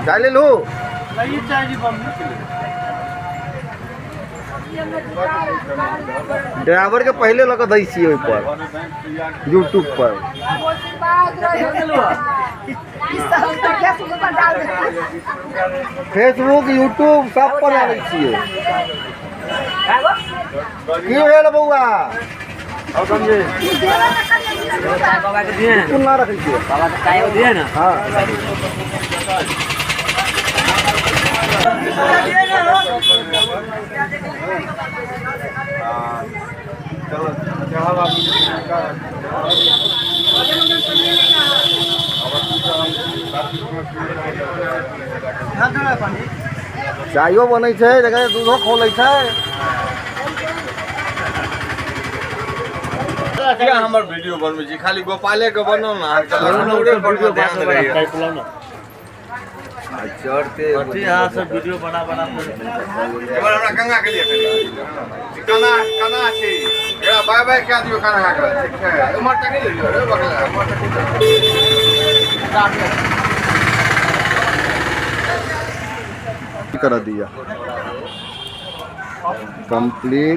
चाय ले लू। ड्राइवर के पहले लऽ कऽ दै छियै ओहिपर यूट्यूब पर। फेसबुक यूट्यूब सब पर आबै छियै। की भेल बौआ? ना रखै छियै। हाँ। चायो बनै छै, देखै दूधो खोलै छै। किया हमर वीडियो बनबै छी? खाली गोपाले के बनौ ने, अहाँके लखनऊरे पर मे ध्यान रहैया। आ चढ़ते अहाँ सब वीडियो बना बना एबार हमरा गंगा के लिए करियौ। कना कना छै एकरा बाय बाय कए दियौ कन्हा के। ठीक छै, उम्हर तक नहि लियौ रे बगला, उम्हर तक नहि। कर दिया कंप्लीट।